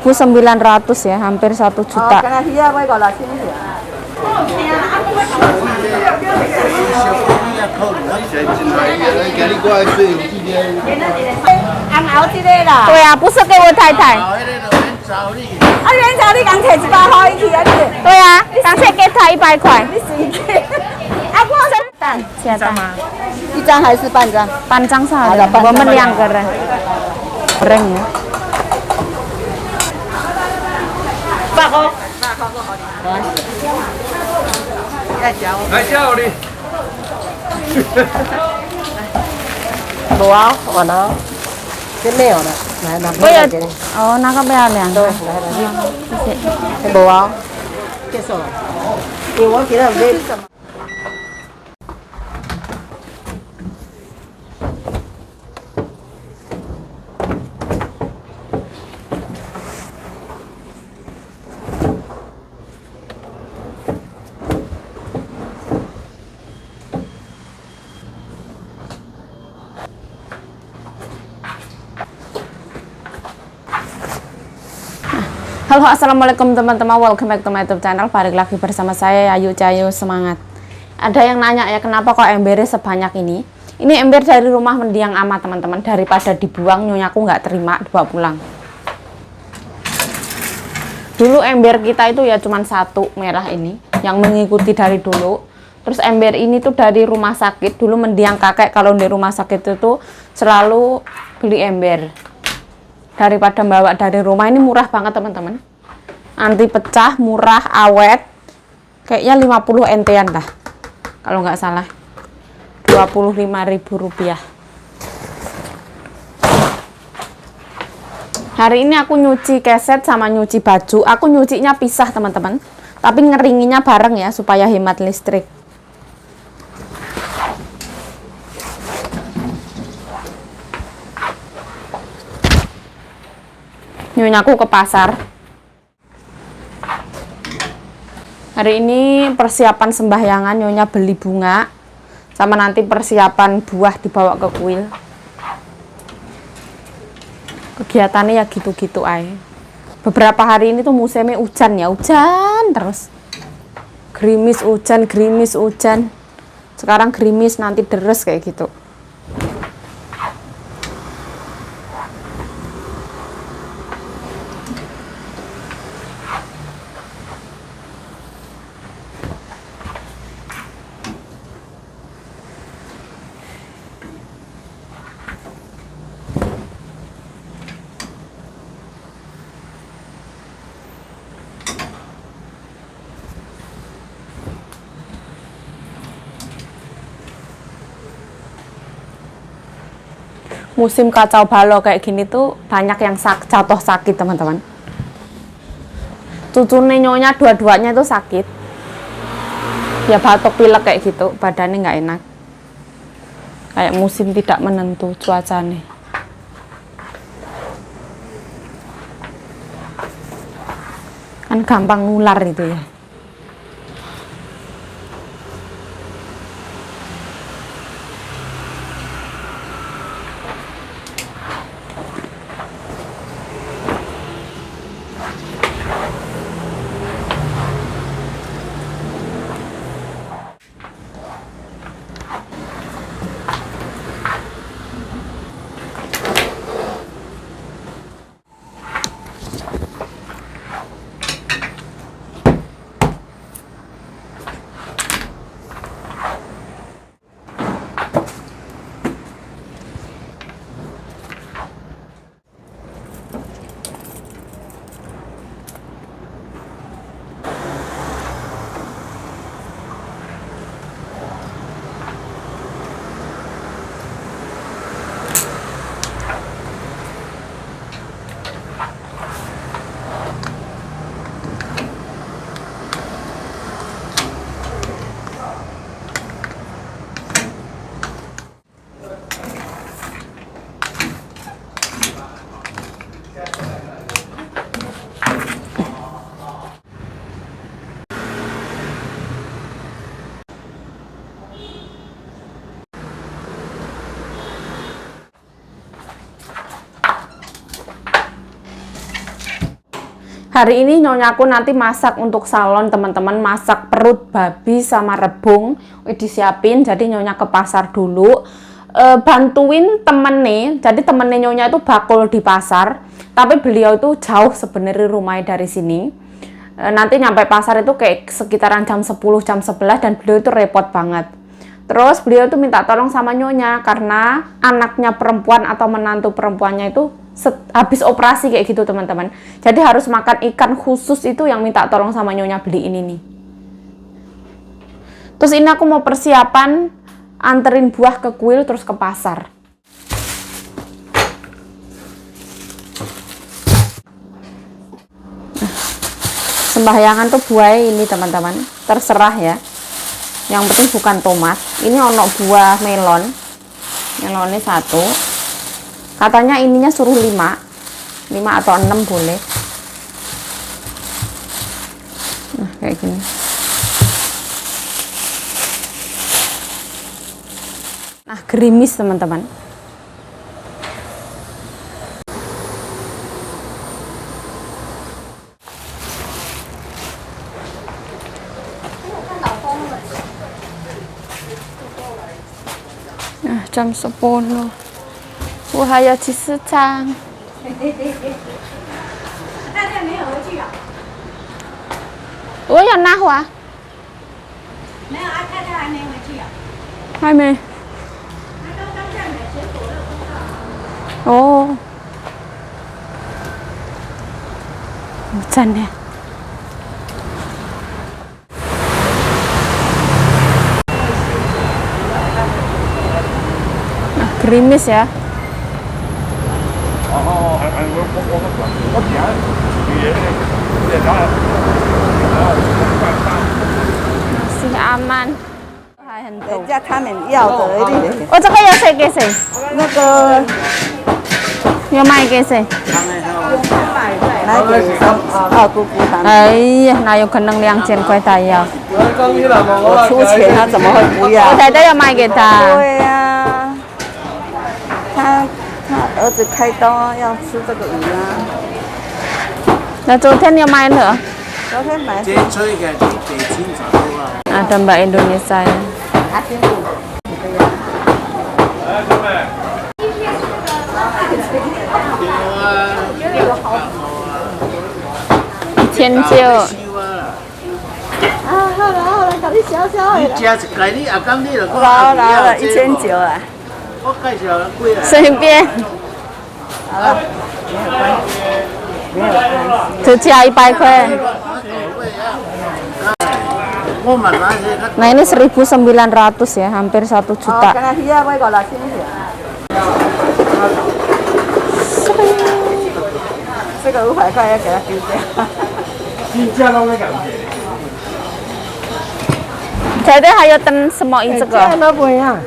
1.900 ya, hampir 1 juta. Tôi à, bút sức kêu thầy thầy. Tôi à, đang sẽ kết thầy 100块。现在一张还是半张？半张saja.我们2个人。Goreng ya. Pak kok. 来叫你。多我呢？这没有了，来拿过来给你。 Oh, naka ba yan? 对，来来，这没有，接受了。给我给他喂。Halo, assalamualaikum teman-teman, welcome back to my YouTube channel. Balik lagi bersama saya Ayu Cayu, semangat. Ada yang nanya ya, kenapa kok embernya sebanyak ini? Ini ember dari rumah mendiang amat teman-teman, daripada dibuang nyonyaku nggak terima dibawa pulang. Dulu ember kita itu ya cuman 1 merah ini, yang mengikuti dari dulu. Terus ember ini tuh dari rumah sakit, dulu mendiang kakek kalau di rumah sakit itu selalu beli ember. Daripada bawa dari rumah, ini murah banget teman-teman, anti pecah, murah, awet, kayaknya 50 NT-an lah kalau nggak salah, 25.000 rupiah. Hari ini aku nyuci keset sama nyuci baju. Aku nyucinya pisah teman-teman, tapi ngeringinnya bareng ya supaya hemat listrik. Nyonyaku ke pasar. Hari ini persiapan sembahyangan, nyonya beli bunga sama nanti persiapan buah dibawa ke kuil. Kegiatannya ya gitu-gitu aja. Beberapa hari ini tuh musimnya hujan ya, hujan terus. Gerimis hujan, gerimis hujan. Sekarang gerimis, nanti deres kayak gitu. Musim kacau balau kayak gini tuh banyak yang jatuh sakit teman-teman. Cucunya nyonya dua-duanya tuh sakit. Ya batuk pilek kayak gitu, badannya nggak enak. Kayak musim tidak menentu cuacanya. Kan gampang nular itu ya. Hari ini nyonyaku nanti masak untuk salon teman-teman, masak perut babi sama rebung disiapin. Jadi nyonya ke pasar dulu, bantuin temen nih. Jadi temennya nyonya itu bakul di pasar, tapi beliau itu jauh sebenarnya rumahnya dari sini. Nanti nyampe pasar itu kayak sekitaran jam 10, jam 11 dan beliau itu repot banget. Terus beliau itu minta tolong sama nyonya karena anaknya perempuan atau menantu perempuannya itu habis operasi kayak gitu teman-teman. Jadi harus makan ikan khusus, itu yang minta tolong sama nyonya beli ini nih. Terus ini aku mau persiapan anterin buah ke kuil terus ke pasar. Sembahyangan tuh buah ini teman-teman, terserah ya. Yang penting bukan tomat. Ini ono buah melon. Melonnya 1. Katanya ininya suruh 5 atau 6 boleh. Nah, kayak gini. Nah, gerimis teman-teman. Nah, jam 10. 我还要去市场。我要拿花。没有，太太还没回去啊。还没。哦。真的。Gerimis ya. Masih aman. 人家他们要的，我这个要谁给谁？那个要卖给谁？拿给二姑姑他们。哎呀，哪有可能2000块他要？我出钱，他怎么会不要？我太太要卖给他。对呀，他儿子开刀要吃这个鱼啊。那昨天要卖了？昨天买。 Ada Mbak Indonesia ya. 1000九。好了，搞你小小的。你吃一盖你阿公你就讲老了，1900啊。我介绍几啊？随便。好了，没有关系。就加100块. Nah ini 1.900 ya, hampir 1 juta. Jadi hayo ten semua ini juga. 120.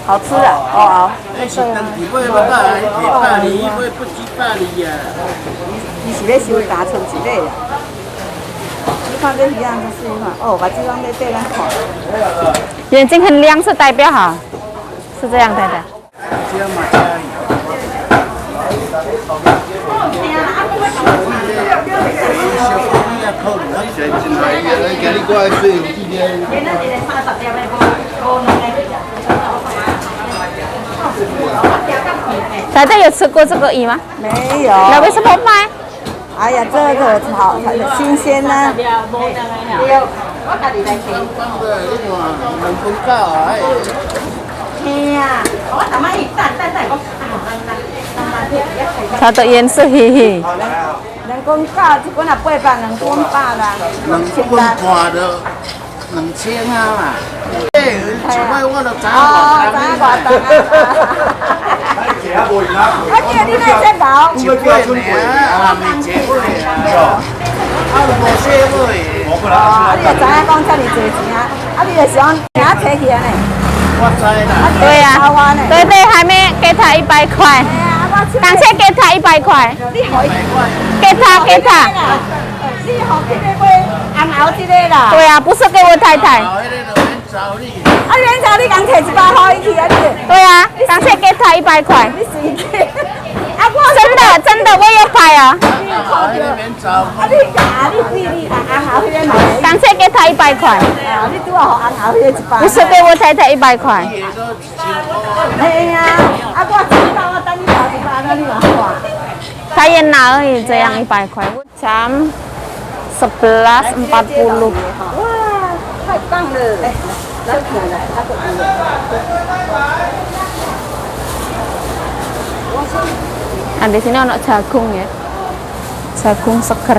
好吃的，哦。那是当地买要到180，买不止120啊。你是要收单纯一个啦？你看这鱼样子试一看，哦，把这张在对咱看。眼睛很亮是代表好，是这样太太。这样嘛加油。太太有吃过这个鱼吗？没有。那为什么卖？哎呀，这个好，新鲜呢。它的颜色黑黑。人工价一斤啊800，2斤800啦。2斤半的2000啊嘛。哎，出卖我就知我知我记得你那只狗。1块尔，没钱啊。无小买。你就知影讲遮尔多钱啊？你就想行摕去安尼。我知啦。对呀，对对，还没给他100块。感谢给他100块。你好，100块。给他。你好，这个买红熬这个啦。对啊，不是给我太太。啊，免找你讲摕100块去啊，你。对啊，刚才给他100块，你随去。啊，我真的，我有拍啊。啊，那边走。啊，你假你红后迄个买。刚才给他100块，啊，你拄好红后迄个100。不是给我太太100块。嘿呀，啊，我100，我等你找100，那你嘛看。他也拿而已，这样100块。Jam 11.40. 哇，太棒了！哎，来来，那个Nah, di sini ada jagung ya. Jagung seger.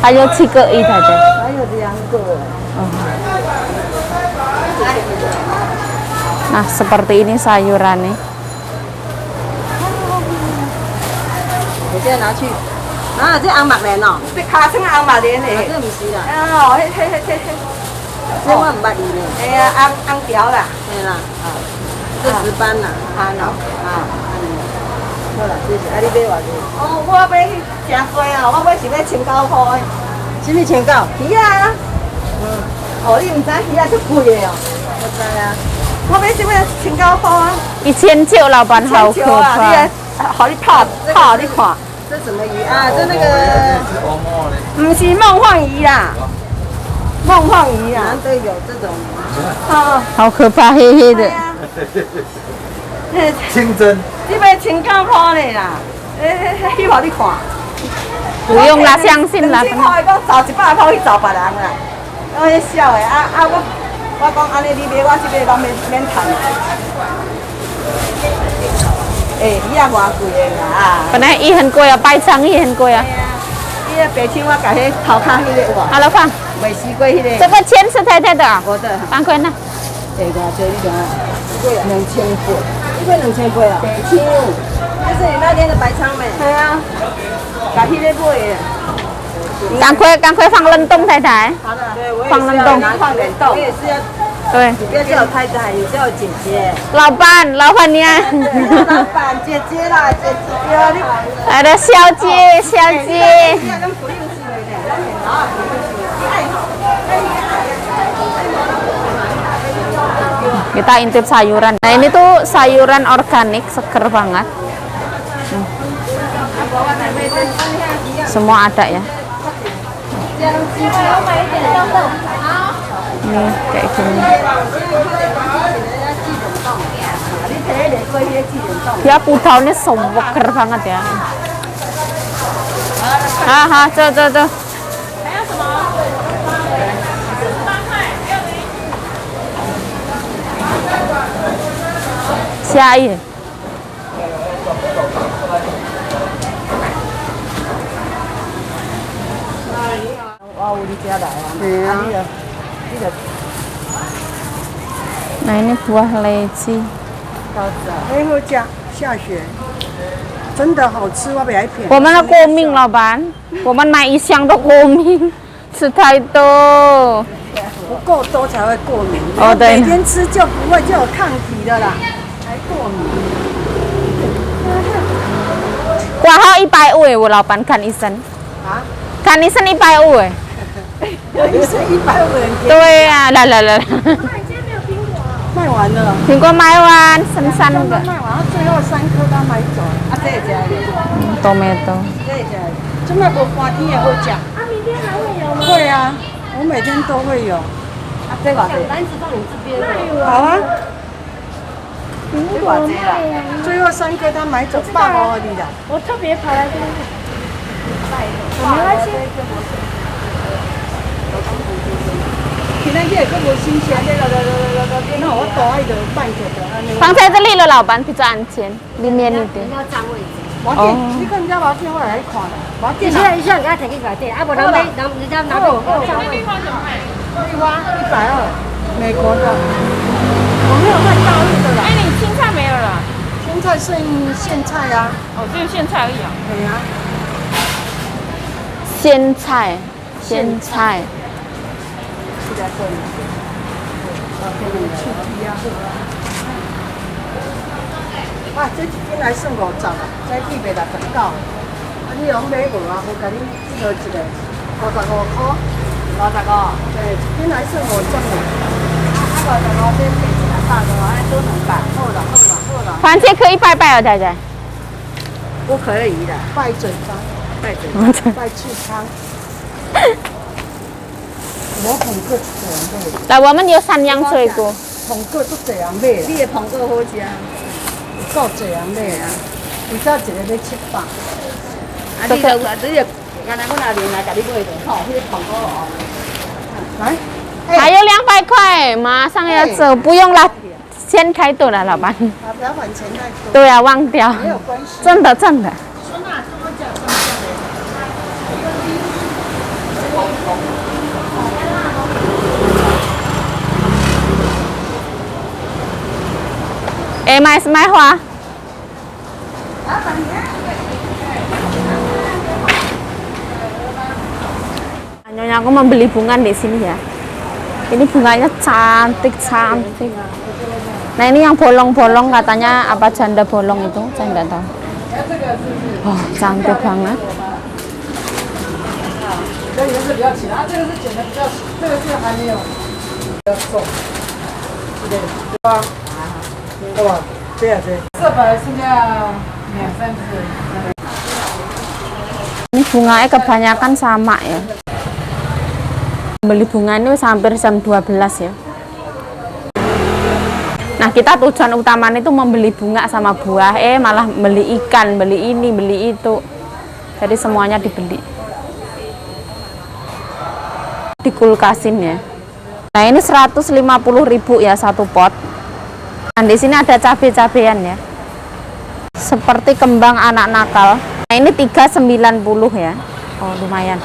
Ayo cikei tadi. 还有2个。Nah, seperti ini sayurannya. 我现在拿去，啊，这红木莲哦，这卡生红木莲啊，的。这不是啦，哦，嘿，这我唔捌伊呢，哎呀，红条啦，对啦，啊，这石斑啦，啊，喏，啊，安尼，好啦，谢谢，啊，你买偌济？哦，我要去真多啊，我买是要1900块的。什么请教？鱼啊，哦，你唔知鱼啊足贵的哦。我知啊，我买什么1900块啊1000老板好可1000啊，怕。你好你拍，你看，这什么鱼啊？这那个不是梦幻鱼啦，梦幻鱼啊难，得有这种，哦，好可怕，黑黑的。清真。你买1900块的啦，迄好你看。不用啦，相信啦。 2000块讲找100块去找别人啦，我迄笑的我讲安尼你买我这个拢免谈。鱼啊偌贵的啦。本来也很贵啊，白鲳也很贵啊。伊个白青我甲迄头壳迄个有无？好了，放。未试过迄个。这个钱是太太的啊。我的。放亏呢。这个这你讲，贵啊，2800。一杯2800啊，白青。这是你那天的白鲳没？系啊，甲迄个买的。赶快放冷冻，太太。好的。对，我也放冷冻是要拿去放冷冻我也是要，对，你不要叫我太太，你叫我姐姐。老板娘。老板姐姐啦，姐姐对你。来的小姐，小姐。Kita intip sayuran. Nah ini tuh sayuran organik, seger banget. Semua ada ya. Nih kayak gini. Ya pudaunya seger banget ya. Haha, tuh. 虾耶。我有你家来啊。对啊。Nah ini buah leci. 很好吃，下雪，真的好吃，我不爱骗。我们的过敏，老板，我们买一箱都过敏，吃太多。不够多才会过敏。哦对每天吃就不会就有抗体的啦，还过敏。挂号150哎，我老板看医生。啊？看医生150哎。医生150人给。对呀，来。卖完了。苹果买完，剩3个。卖完，最后3颗他买走。啊，这也加的。Tomato。这也加的。这卖无花天也好吃。啊，明天还会有吗？会啊，我每天都会有。啊，这个。小单子放你这边。好啊。苹果卖啊。最后3颗他买走，8包而已的。我特别跑来这边，没关系。今天这个无新鲜的，那我大一点半个的安尼。放在这里了，老板，比较安全，里面一点。要占位置。我见你跟人家聊天我来看啦，我见你需要给他提去改店，啊，不然人家拿到占位置。绿蛙120，美国的，我没有卖大陆的啦。哎，你青菜没有了？青菜剩苋菜啊，哦，只有苋菜而已啊。对啊，苋菜。是在这里。给你去皮啊。啊，这几天来算50啊，再去卖69。啊，你用买无啊？我甲你做一个55块。对，原来是我种的。番茄可以拜拜哦，仔仔。不可以的，拜嘴巴，拜嘴拜痔疮。我捧个这样的，来，我们有3样水果。捧个都这样买，你的捧个好食，够这样买啊！你知道一个要700，啊，你就刚才我拿钱来给你买的，吼，迄个捧个哦。来，还有200块，马上要走，不用了，先开走了，老板。啊，不要还钱太多，对啊，忘掉，没有关系。真的真的。买花。Nyonya aku membeli bunga di sini ya. Ini bunganya cantik. Nah ini yang bolong-bolong katanya apa janda bolong itu, saya nggak tahu. Oh cantik banget. 这个颜色比较浅啊，这个是剪的比较，这个是还没有比较重，对吧？对吧？对啊对。这本来剩下2-3只。 Ini bunganya kebanyakan sama ya. Beli bunga ini hampir jam 12 ya. Nah kita tujuan utamanya itu membeli bunga sama buah, malah beli ikan, beli ini, beli itu. Jadi semuanya dibeli. Dikulkasin ya. Nah ini 150.000 ya satu pot. Nah di sini ada cabai-cabean ya. Seperti kembang anak nakal. Nah ini 390 ya. Oh lumayan.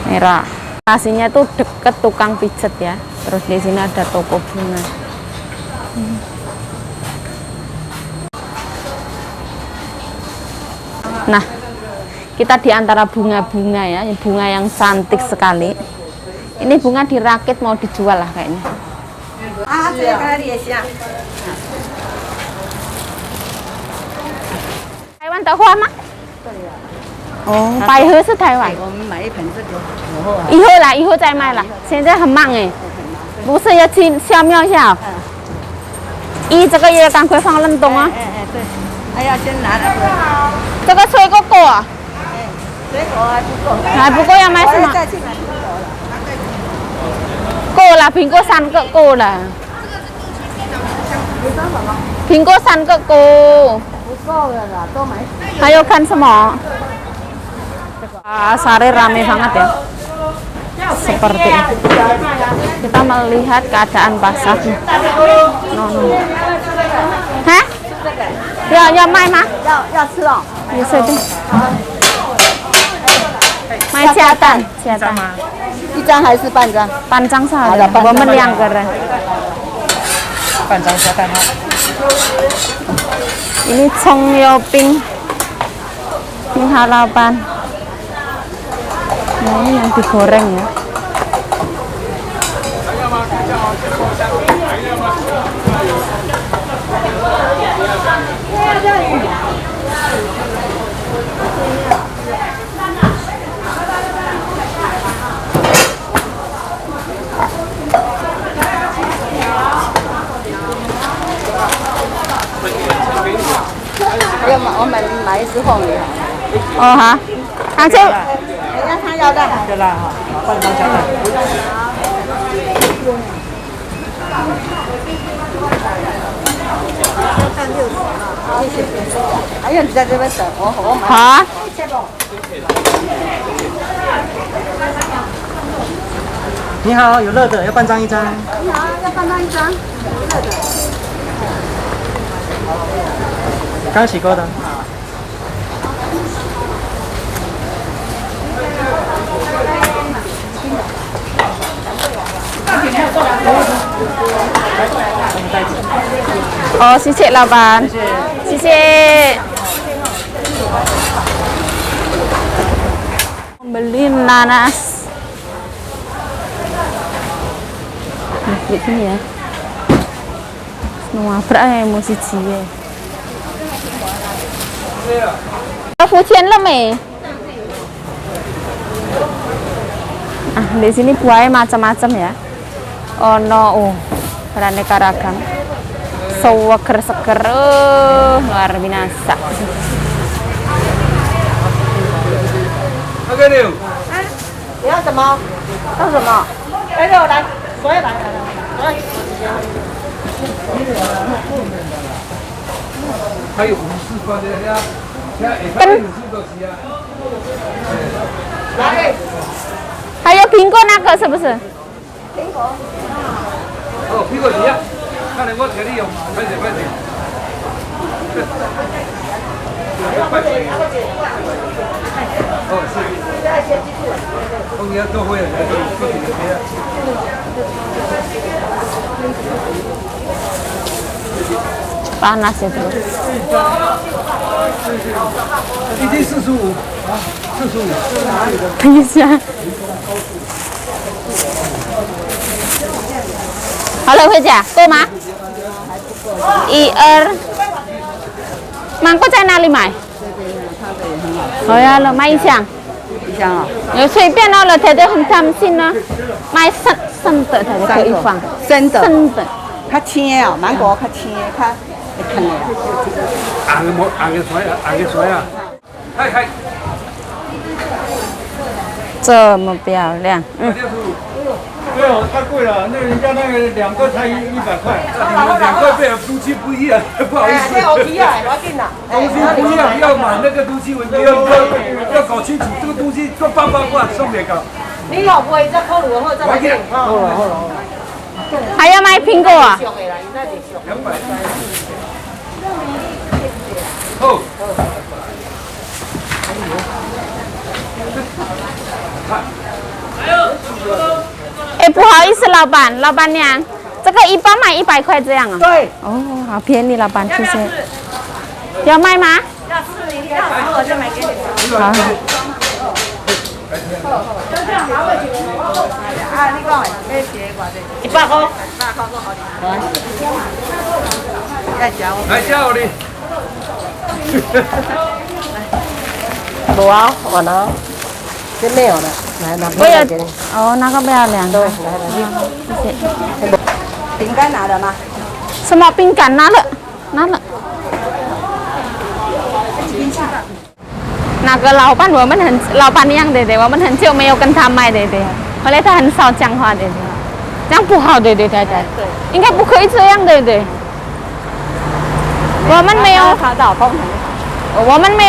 Merah. Lokasinya tuh deket tukang pijet ya. Terus di sini ada toko bunga. Nah, kita di antara bunga-bunga ya, bunga yang cantik sekali. Ini bunga dirakit mau dijual lah kayaknya. Ah,这个也行。台湾的花吗？哦，百合是台湾。我们买一盆这个。以后再卖了，现在很忙哎。不是要去消灭一下。这个也赶快放冷冻啊。对。哎呀，先拿那个。这个水果够啊？水果还不够。还不够要买什么？再去买苹果了。够了，苹果3个够了。苹果3个够。不够了啦，都买。还有看什么？Pasar rame banget ya. Seperti itu. Kita melihat keadaan pasar. No. Hah? Ya mai吗？要吃哦。你随便。卖加蛋，一张还是半张？半张saja.我们2个人。半张加蛋哈。Ini Chongyoping. Ini harapan. Nah ini yang digoreng ya.我买一只凤梨。Oh ha. Hasil 人家他要的。对啦哈，半张加蛋。还有你在这边等，我买。好。你好，有热的，要半张1张。你好，要半张1张，热的。刚洗过的。Oh, 谢谢老板，谢谢。Beli nanas. Di sini ya. Nabrak ya emosi jiwa. 要付钱了没？ Di sini buahnya macam-macam ya. Ono, beraneka ragam. Seger-seger, luar biasa. 你要什么？要什么？来肉来，所有来。还有54块的呀，现在150都是啊。还有苹果那个是不是？哦，苹果一样，看来我这里有，快点快点。哦，是。我们要多会来这里做点这样。Panas itu. 一斤45，啊，45。等一下。好了，回家够吗？1、2。Mangkok在哪里买？哦呀，了买一箱。一箱啊？有随便哦，了，他都很贪心呢，买生的，他就可以放。生的。生的。较青哦，芒果较青，较会啃的啊。红的水啊，嗨。这么漂亮，没有，太贵了。那人家那个2个才100块，2块贝尔东西不一样，不好意思。我提啊，我进啦。东西不一样，要买那个东西，要搞清楚这个东西做88块送给搞。你老婆在考虑后再来订。好了。还要买苹果啊？ 200。哦。哎，不好意思，老板娘，这个一包卖100块这样啊？对。哦，好便宜，老板，谢谢。要卖吗？要吃一要吃我就买给你。好。啊，你讲的，要写偌济？100块。100块够好哩。要交。来交你。无啊，我拿。这没有了，来拿。我有。哦，那个不要两个。对，来，谢谢。饼干拿了吗？什么饼干拿了？拿了。那个老板老板娘我们很久没有跟他卖后来他很少讲话这样不好对，应该不可以这样我们没有他老公。我们没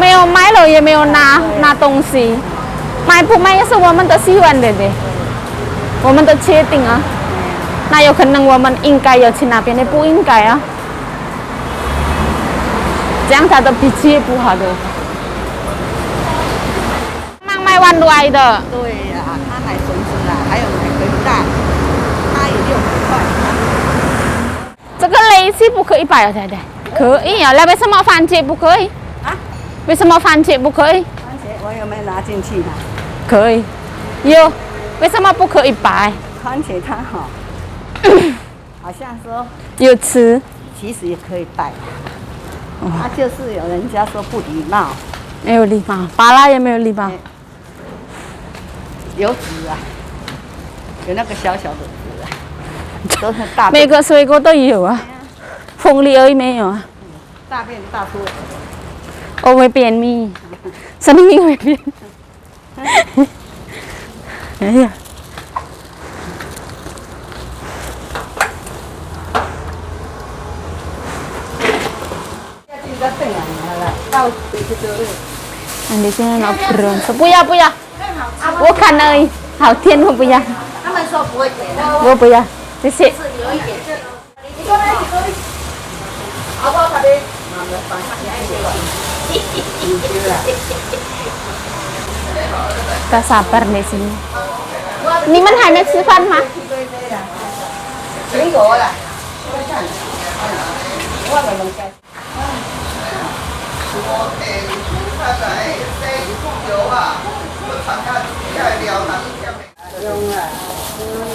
有买了，也没有拿东西，买不买也是我们的喜欢我们的决定啊。那有可能我们应该要去那边的，不应该啊。这样他的脾气也不好卖完来的。对呀，他买笋子啦，还有买肥蛋，他也600块。这个雷是不可以摆的，可以啊。那为什么番茄不可以？啊？为什么番茄不可以？番茄我有没有拿进去呢？可以，有。为什么不可以摆？番茄它好，好像说有吃，其实也可以摆。他就是有人家说不礼貌，没有礼貌，巴拉也没有礼貌。有籽啊，有那个小小的籽啊，都是大便。每个水果都有啊，凤梨而已没有啊。大便大出。我会便秘，生命会变。哎呀。Di sini no bronze， 不要，我看而已，好甜，我不要。他们说不会甜的。我不要，谢谢。是有一点。你过来，好不好？他的。Kita sabar di sini. 你们还没吃饭吗？苹果啦。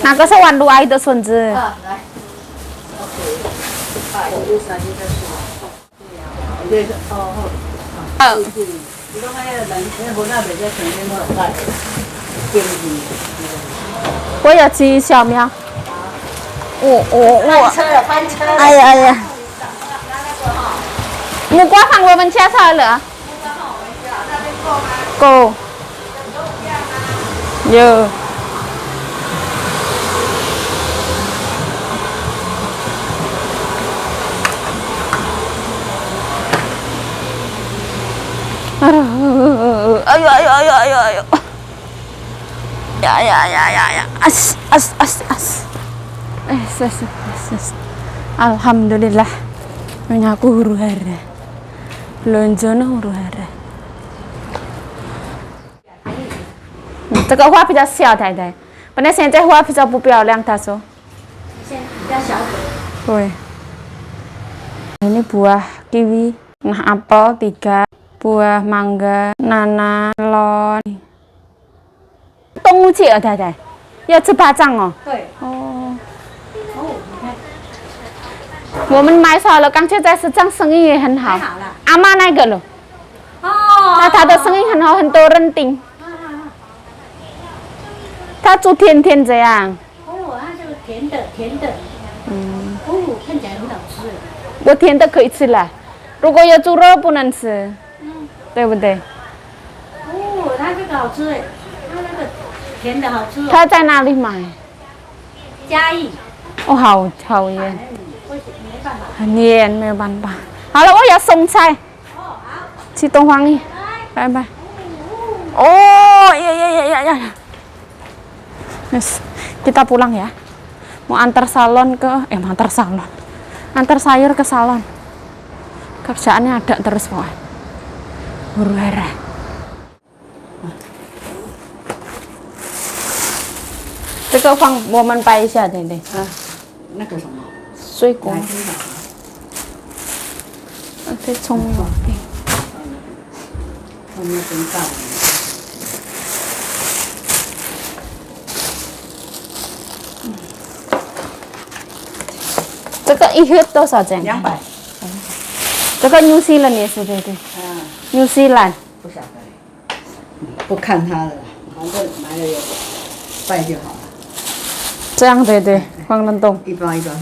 那个是万路爱的笋子。我要骑小喵。我。翻车。哎呀哎呀。木瓜放我们家菜了。够。有。哎呦哎呦哎呦哎呦哎呦！呀！as。Alhamdulillah. Menyaku huru hara. Lonjono huru hara. 这个花比较小，太太。本来现在花比较不漂亮，他说。现在比较小。对。Ini buah kiwi, nah apel 3, buah mangga, nana, melon. 动物界啊，太太，要吃巴掌哦。对。哦。你看。我们买少了，刚才在市场生意也很好。好了。阿妈那个了。哦。那他的生意很好，很多人订。他做甜甜这样。哦，它这个甜的。嗯。哦，看起来很好吃。我甜的可以吃了，如果有猪肉不能吃。嗯。对不对？哦，它这个好吃哎，它那个甜的好吃哦。他在哪里买？嘉义。哦，好远。没办法。很远，没有办法。好了，我要送菜。哦，好。去东方里，拜拜。Oh, ya. Yes, kita pulang ya. Mau antar salon ke, antar sayur ke salon. Kerjaannya ada terus pokoknya. Huru hara. 这个放我们掰一下，对不对？啊，那个什么？水果。这葱油饼。后面真大。这个一盒多少钱？200。这个New Zealand也是对对。New Zealand。不晓得。不看它的，反正买了有带就好了。这样对，放冷冻。一包放冷冻。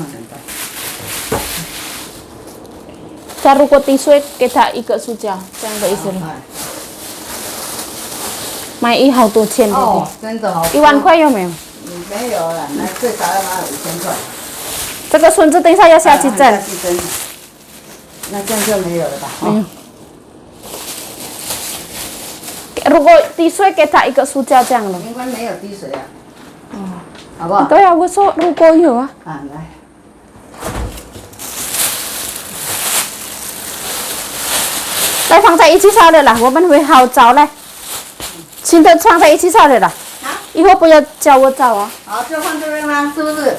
假如果滴水给他一个塑胶，这样的意思吗？买好多钱对不对？哦，真的好。1万块有没有？没有了，那最少要拿5000块。这个孙子等一下要下去蒸。那这样就没有了吧？没有。如果滴水给他一个塑胶这样了。应该没有滴水啊。哦。好不好？对啊，我说如果有啊。啊，来。来放在一起烧的啦，我们会好找嘞。现在放在一起烧的啦。以后不要叫我找啊。好，就放这边吗？是不是？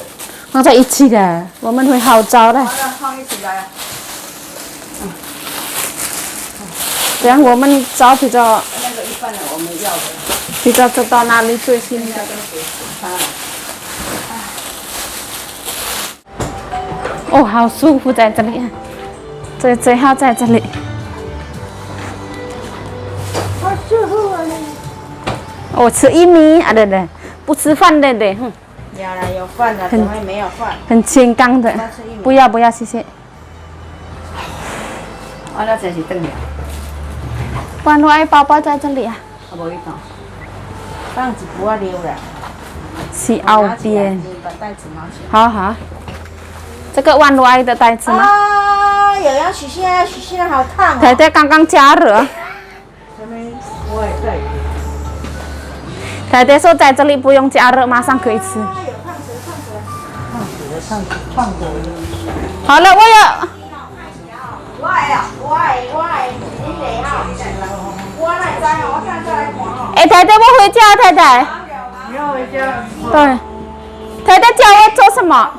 放在一起的，我们会好找的。好的，放一起来。这样我们找比较。那个一半的我们要的。比较知道哪里最新的。哦，好舒服在这里啊！最好在这里。好舒服啊！哦，吃薏米啊，对，不吃饭的，对，有了，有饭了，怎么会没有饭？很健康的。不要，谢谢。我那真是炖了。万如爱包包在这里啊。我无一包，放几不溜了。是后边。把袋子拿起来。好。这个万如爱的袋子吗？啊，有要取现在好烫哦。太太刚刚加热。我也在。太太说在这里不用加热，马上可以吃。烫死。好了，我要。哎，太太，我回家，太太。你要回家？对。太太叫我做什么？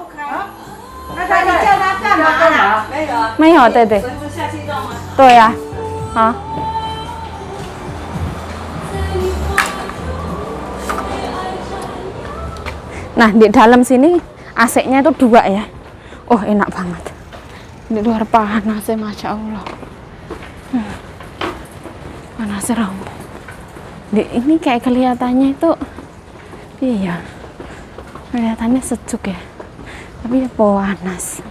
那你叫他干嘛啦？没有啊。没有，对。对呀，好。Nah, di dalam sini AC-nya itu 2 ya. Oh, enak banget. Di luar panasnya, Masya Allah. Panasnya rampung. Ini kayak kelihatannya itu, iya, kelihatannya sejuk ya, tapi ya panas.